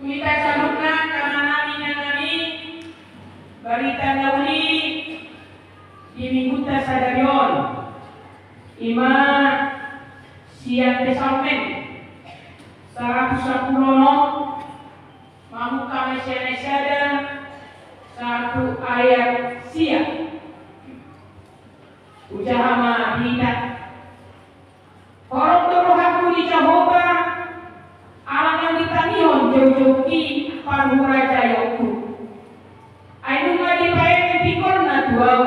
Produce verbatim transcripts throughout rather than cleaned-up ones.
Hita saluhutna, amang nami, inang nami, barita na uli di minggunta sadari on, ima sian Psalmen saratus sampulu onom, mamungka ma sian ayat sada sahat tu ayat sia. Hujaha ma di hita. Holong do rohangku di Jahowa, ala naung ditangihon joujoungki parhurajaonku. Ai nunga dipaemen tingkolna tu ahu,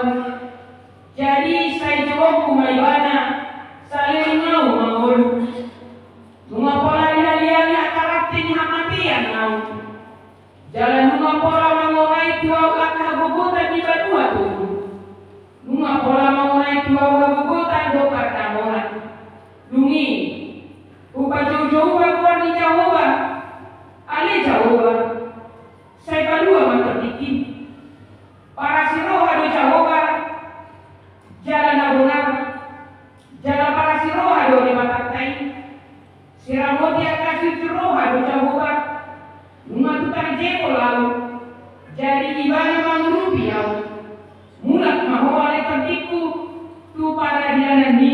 jadi sai jouonku ma ibana, saleleng ahu mangolu. Nunga pola dihaliangi angka rante ni hamatean ahu, jala nunga pola mangonai tu ahu angka hagogotan di banua toru. Nunga pola mangonai tu ahu hagogotan dohot pardamotan. Dung i, hupajoujou ma goar ni Jahowa. Ale Jahowa, sai palua ma tondingki. Parasi roha do Jahowa, jala na bonar, jala parasi roha do Debatanta i. Siramoti angka sirsir roha do Jahowa, nunga tung tarjempol ahu, jadi ibana mangurupi ahu. Mulak ma ho ale tondingku tu paradilananmi,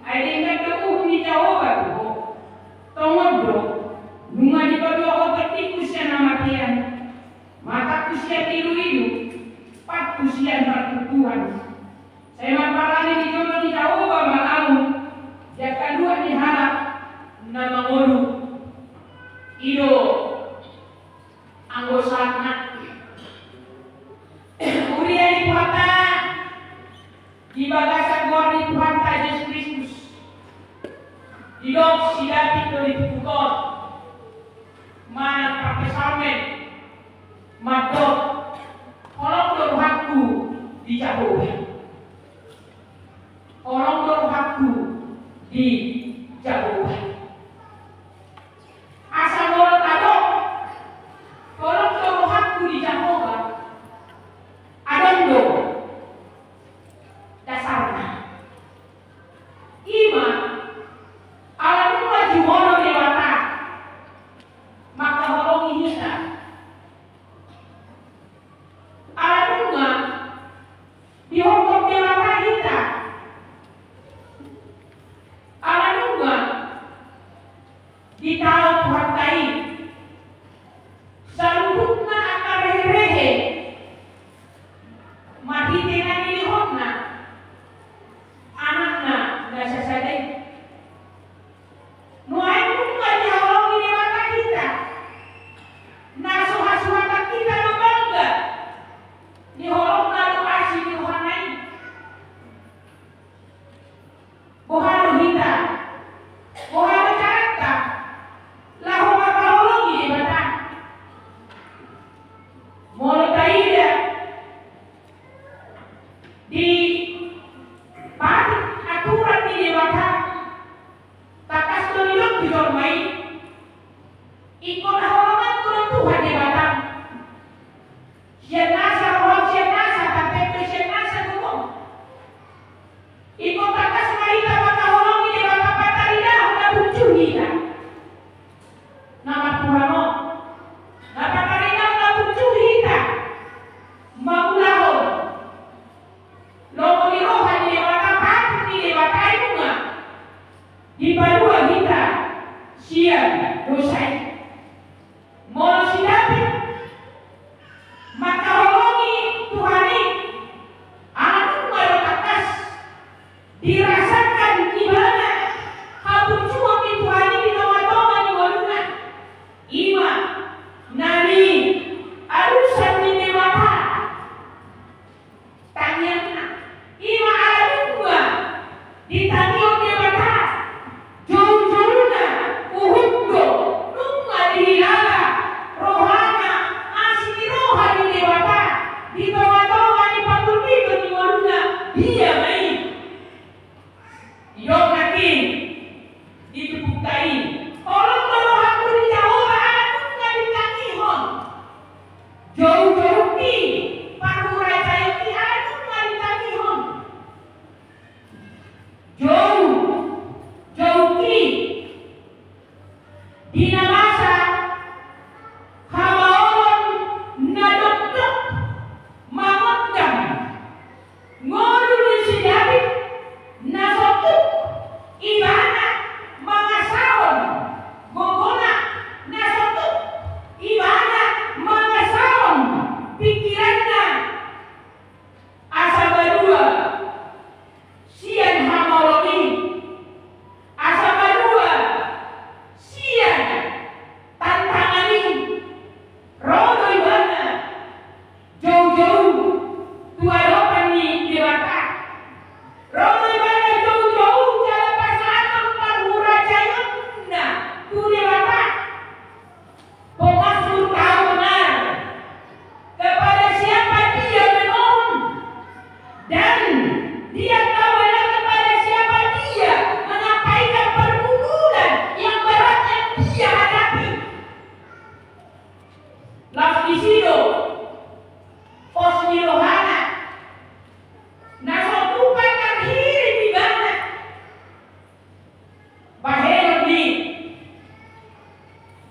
ai denggan do uhum ni Jahowa tu ho. Tongon do, nunga dipatua ho tondingku sian hamatean, matangku sian iluilu, patku sian partuktuhan. Sai marparani di jolo ni Jahowa ma ahu di angka luat ni halak na mangolu. I do anggo sahatna. Huria ni Tuhanta, di bagasan goar ni Tuhanta Jesus Kristus, didok si David do di turpuk on, manang parpsalmen, mandok, holong do rohangku di Jahowa. Holong do rohangku di Jahowa. Asa molo tadok, holong do rohangku di Jahowa, adong do dasarna. Ima, ala nunga jungonon Debata mangkaholongi hita. Ala nunga dihophop Debata hita. Ala nunga ditaon Tuhanta i saluhutna angka reherehe marhite na nilehonna Anakna na sasada i. Nuaeng nunga dihaholongi Debata hita, na so hasuhatan hita do bangga di holongna do asi ni rohana i. Boha do hita, boha do caranta laho mangkaholongi Debata? Molo taida di patik aturan ni Debata, tangkas do didok tu jolma i, ingkon haholonganku do Tuhan Debata. Sian nasa roham, sian nasa tartib, sian nasa gogom. Ingkon tangkas ma hita mangkaholongi Debata, pataridahon na burju hita na martuhan on. Na pataridahon na burju hita mangulahon lomo ni roha ni Debata, patik ni Debata i, nunga dipalua hita sian dosa i.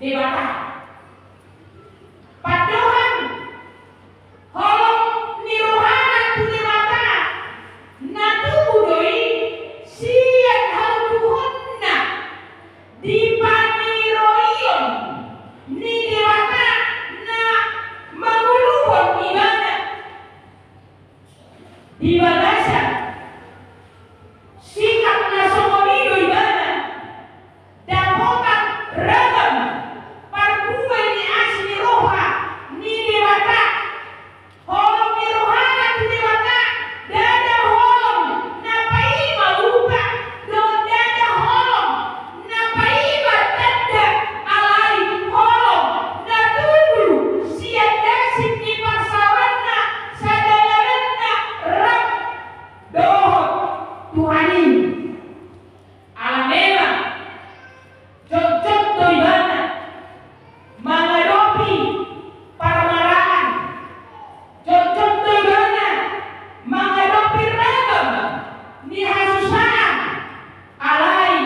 Debata. Pandohan holong ni rohana tu Debata na tubu do i sian hautuhonna di paniroion ni Debata na manguluhon ibana. Di bagasan sikap na songon i do ibana dapotan ragam parbue ni asi ni roha ni Debata. Holong ni rohana tu Debata, ndada holong na paima upa, dohot ndada holong na paima tanda, alai holong na tubu sian dasik ni parsaoranna, sada dalanna rap dohot Tuhan i. Ala memang jotjot do ibana mangadopi parmaraan, jotjot do ibana mangadopi ragam ni hasusaan, alai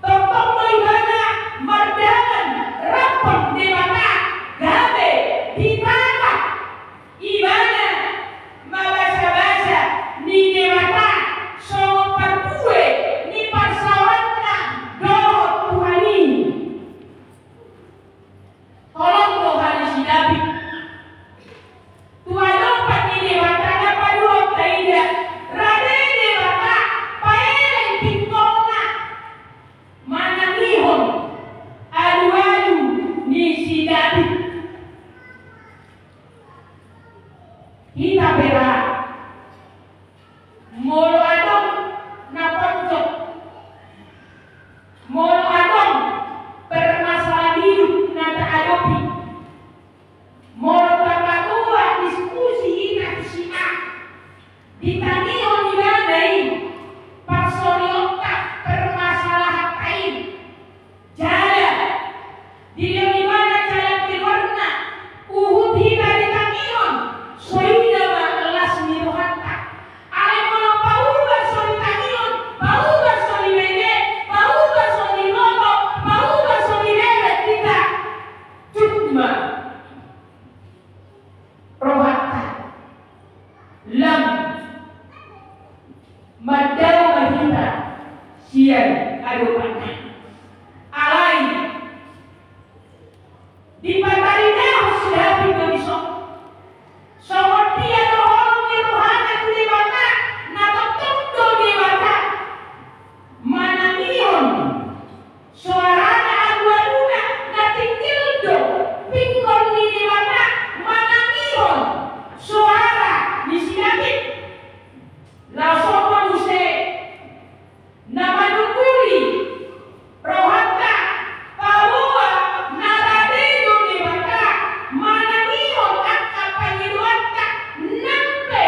tongtong do ibana mardalan rap dohot Debata gabe ditatap ibana mabasabasa ni Debata songon parbue ni parsaoranna dohot Tuhan i. Holong do hali si Daud tu adopan ni Debata na paduahon taida, rade Debata paeleng pinggolna manangihon alualu ni si Daud. Hita pe ra, molo adong na ponjot, molo adong permasalahan hidup na taadopi, molo tapatupa diskusi hita tu si A, ditangihon ibana i parsorionta, permasalahanta i. Jala dilehon ibana jalan keluarna, huhut hita ditangihon, songon i ma las ni rohanta. Alai molo pauba so ditangihon, pauba so dibege, pauba so diboto, pauba so dibege hita, jut ma rohanta. Lam mandao ma hita sian adopanna. Alai dipataridahon si Daud do dison, songon dia do holong ni rohana tu Debata, na tongtong do Debata manangihon soarana, alualuna, na tinggil do pinggol ni Debata manangihon soara ni si Daud. Laos on ma muse na manungkuli rohanta, paboa na rade do Debata manangihon angka pangidoanta. Nang pe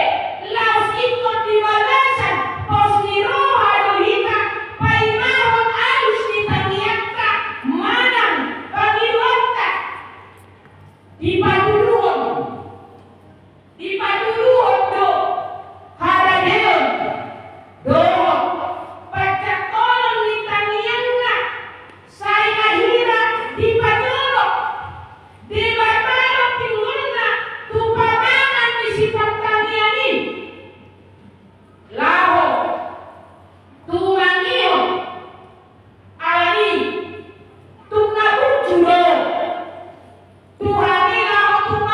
laos ingkon di bagasan pos ni roha do hita paimahon alus ni tangiangta manang pangidoanta, dipatuduhon, dipatuduhon do haradeon dohot panjangkonon ni tangiangna. Sai na hira dipajolo Debata do pinggolna tu pamangan ni sipartangiang i, laho tumangihon. Alani tung na burju do Tuhan i laho tung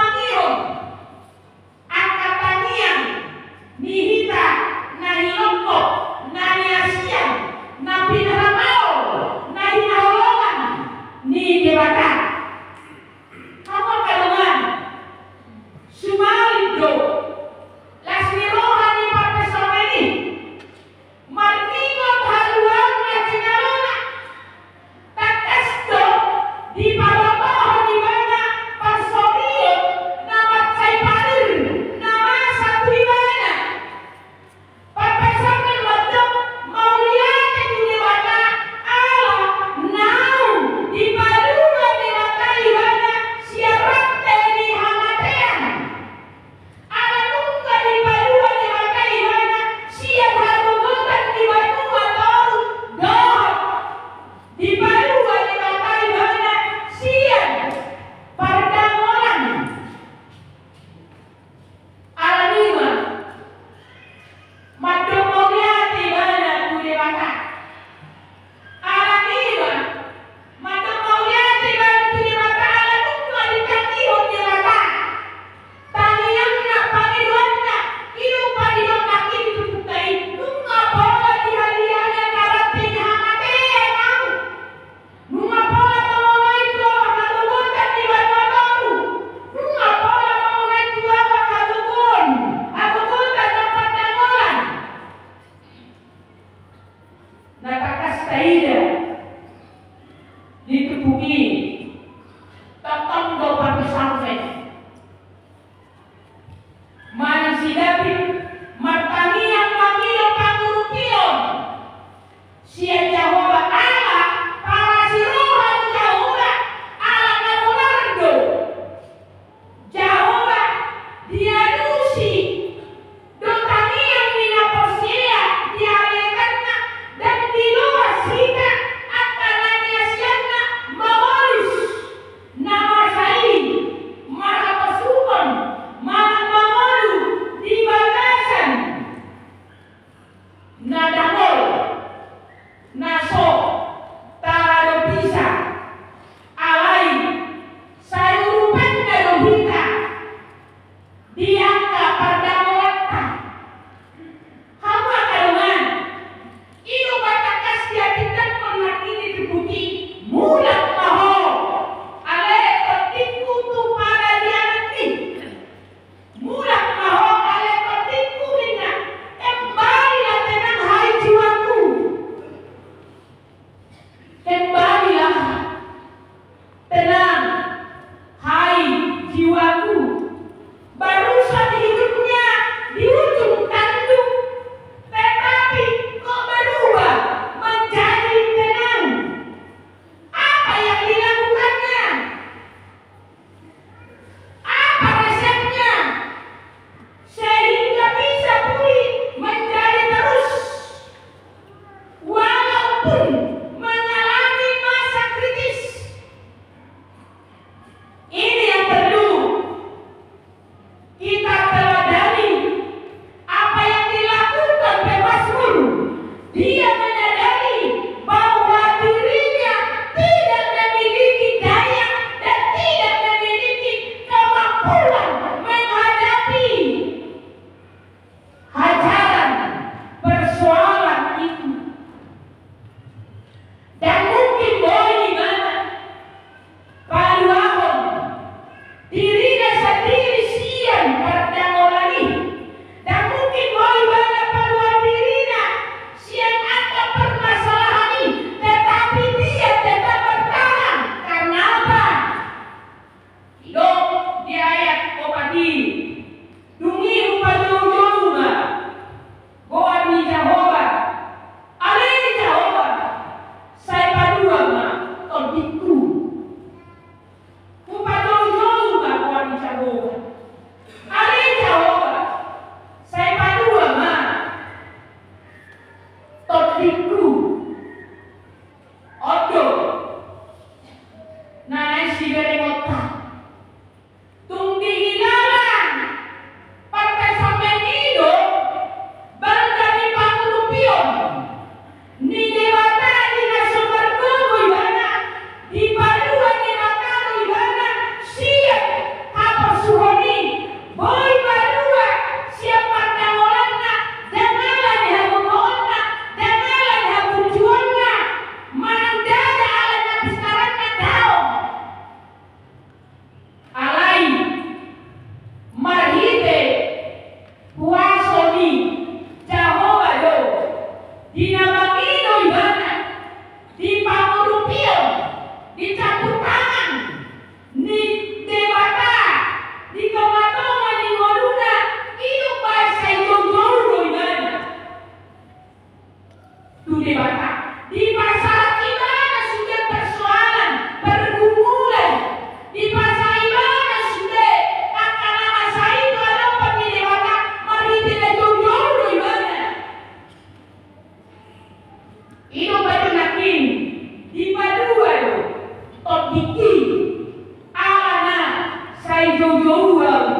Joujou ahu.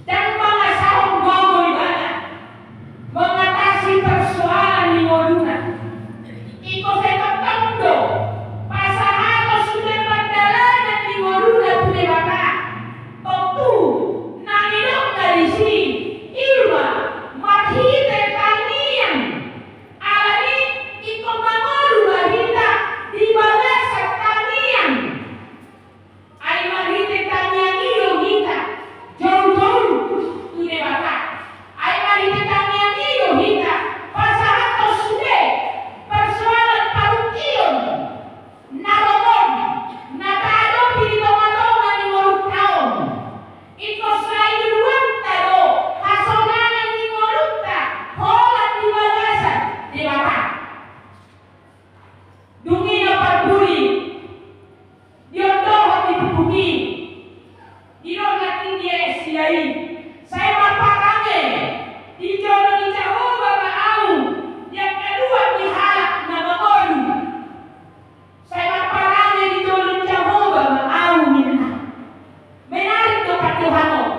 Ndang mangasahon gogo ibana mengatasi persoalan ni ngoluna. Ingkon sai tongtong do pasahaton sude pardalanan ni ngoluna tu Debata. Tontu na nidokna disi i ma marhite tangiang. Alani ingkon mangolu ma hita di bagasan tangiang. Ai marhite tangiang i do hita joujou tu Debata. Ai marhite tangiang i do hita pasahathon sude persoalan parungkion na ro on, na taadopi di tongatonga ni ngolunta on. Ingkon sai luluanta do hasonangan ni ngolunta holan di bagasan Debata. Dung i na parpudi, di on dohot di pupuk i, di on nangkin di sia i, sai marparange di jolo ni Jahowa ma ahu di angka duan ni halak na mangolu. Sai marparange di jolo ni Jahowa ma ahu ninna. Menarik do pandohan on.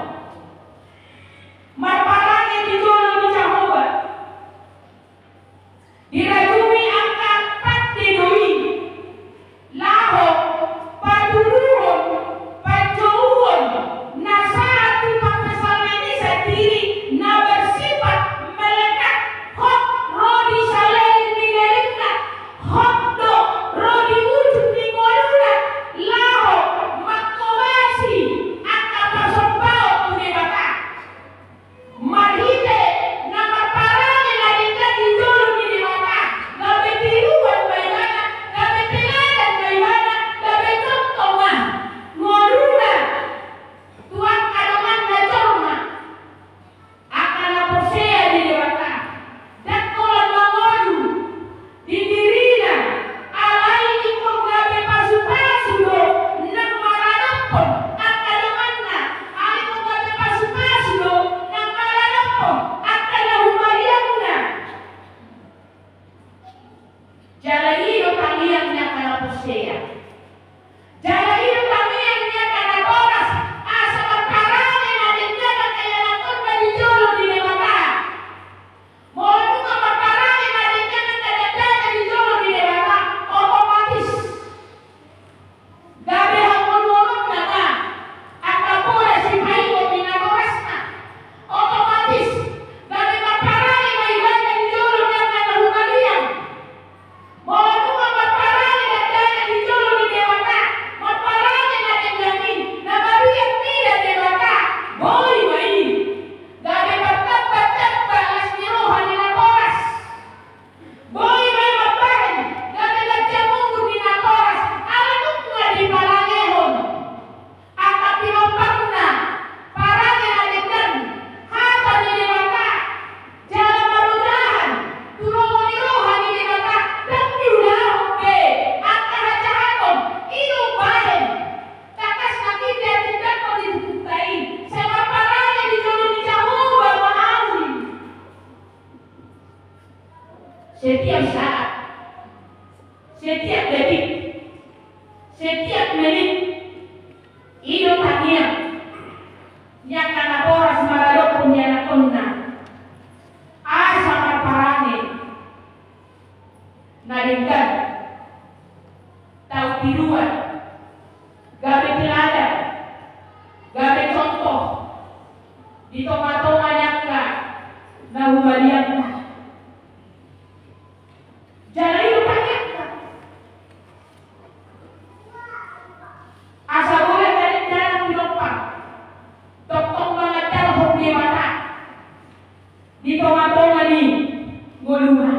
Marparange di jolo ni Jahowa. Dirajumi angka pande do i laho patuduhon panjouon na sahat tu parpsalmen i sandiri na bersifat melekat, hot ro di saleleng ni lelengna, hot do ro di ujung ni ngoluna laho manghobasi angka parsombaon tu Debata. Marhite na marparange na denggan di jolo ni Debata, gabe tiruan ma ibana, gabe teladan ma ibana, gabe contoh ma ngoluna tu angka donganna jolma. Angka na porsea di Debata, ndang holan mangolu di dirina, alai ingkon gabe pasupasu do nang maradophon angka donganna, alai ingkon gabe pasupasu do nang maradophon angka na humaliangna. Jala i do tangiang ni angka na porsea. Jala i do tangiang ni angka natoras, asa marparange na denggan angka ianakhonna di jolo ni Debata. Molo nunga marparange na denggan angka dakdanak di jolo ni Debata, otomatis gabe hangoluonna ma angka pola sipaingot ni natorasna. Otomatis gabe marparange ma ibana di jolo ni angka na humaliang. Molo nunga marparange dakdanak di jolo ni Debata, marparange na denggan i, na mabiar mida Debata, boi ma i gabe martamba-tamba las ni roha ni natoras. Boi ma i mambahen gabe ganjang umur ni natoras, ala nunga diparangehon angka pinomparna parange na denggan, hata ni Debata, jala marojahan tu lomo ni roha ni Debata, ndang diulahon be angka hajahaton. I do umbahen tangkas nangkin diatindangkon di turpukta i, sai marparange di jolo ni Jahowa ma ahu. Setiap saat, setiap detik, setiap menit, i do tangiang ni angka natoras maradophon ianakhonna. Asa marparange na denggan, tau tiruan, gabe teladan, gabe contoh di tongatonga ni angka na humaliangna. Jala i do tangiangta. Asa boleh na denggan pinompar, tongtong mangandalhon Debata di tongatonga ni ngoluna.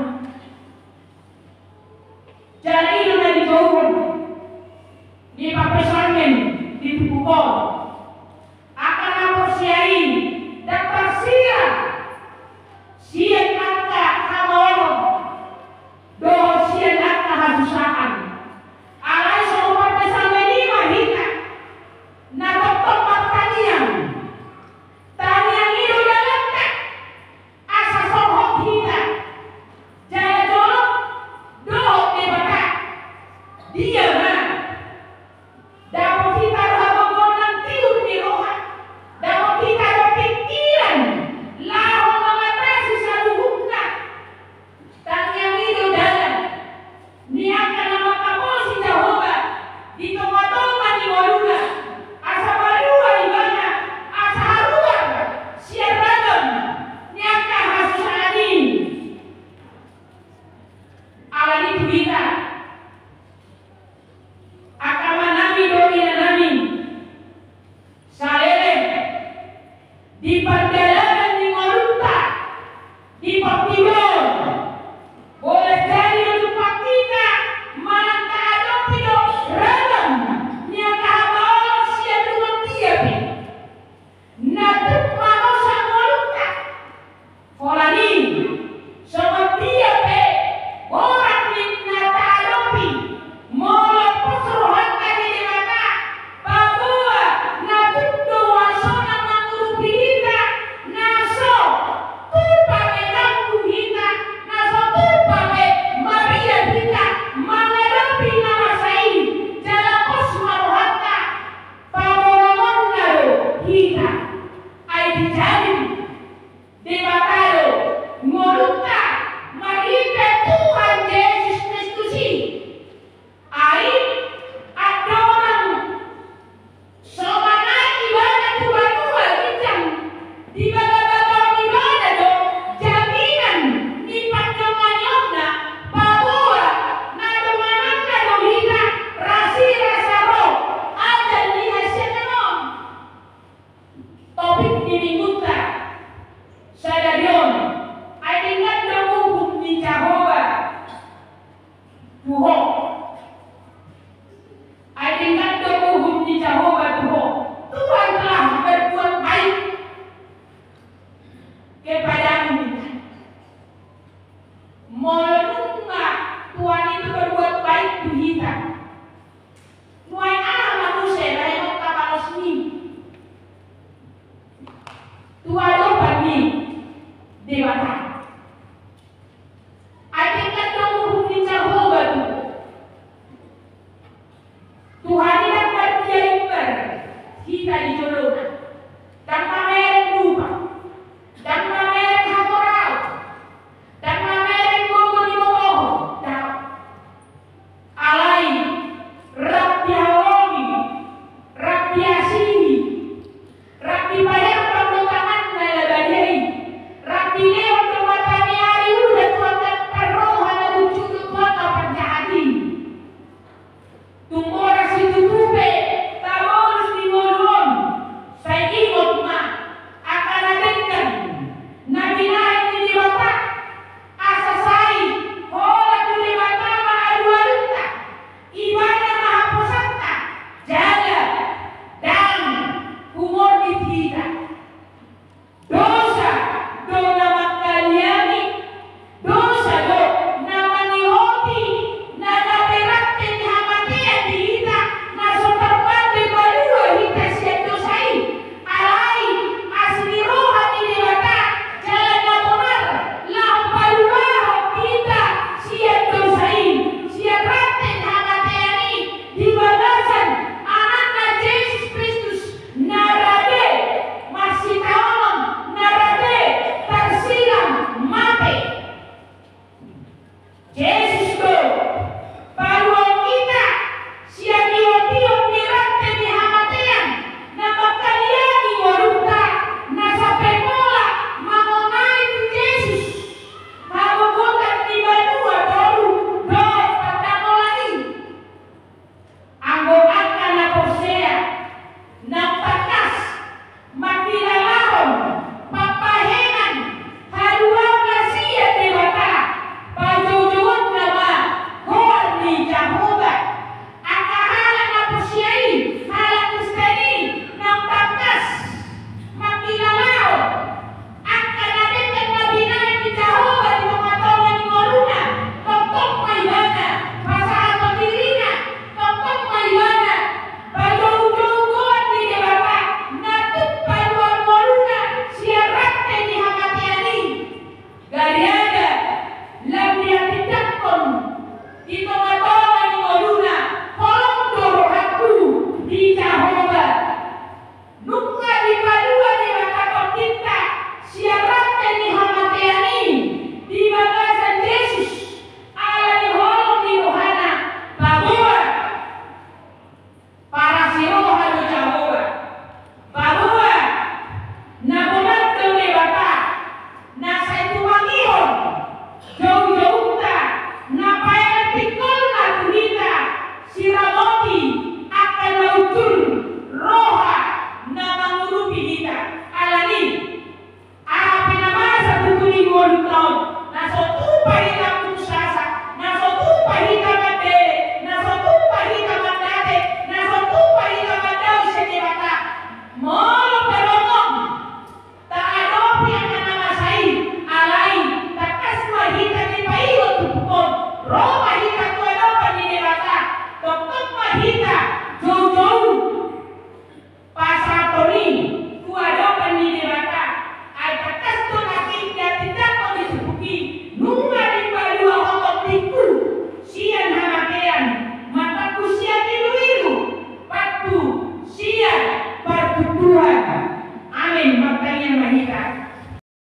Jala i do na dijouhon ni parpsalmen di pupuk on. Angka na porsea i ndang tarsirang sian angka hamaolon dohot sian angka hasusaan. Alai songon parpsalmen i ma hita na tongtong martangiang. Tangiang i do dalanta asa songon hita jala jolo dohot Debata. Dia ma dapot hita roha Di pardalanan ni ngolunta, di portibi on, boleh jadi do tumpak hita manang taadopi do ragam ni angka hamaolon sian dongan dia pe. Na tuk manosa ngolunta. Holan i, songon dia pe borat ni na taadopi, molo pos rohanta di Debata, paboa na tuk do wasona mangurupi hita, na so tupa pe tangguh hita, na so tupa pe mabiar hita mangadopi na masa i, jala pos ma rohanta. Pamonangonna do hita, ai dijadi Debata do ngolunta marhite Tuhan Jesus Kristus i. Ai andorang so manaek ibana tu banua ginjang, di bagabaga on ibana do jaminan ni panjongaionna, paboa na dongananna do hita, rasi rasa ro ajal ni hasiangan on. Topik ni minggunta sadari on, ai denggan do uhum ni Jahowa tu ho. Ai denggan do uhum ni Jahowa tu ho. Tuhan telah berbuat baik kepadamu. Molo nunga Tuhan itu berbuat baik tu hita, nuaeng aha ma muse lehononta pangosmi tu adopan ni Debata? Ai denggan do uhum ni Jahowa tu ho. Tuhan i ndang mardia imbar hita di jolo.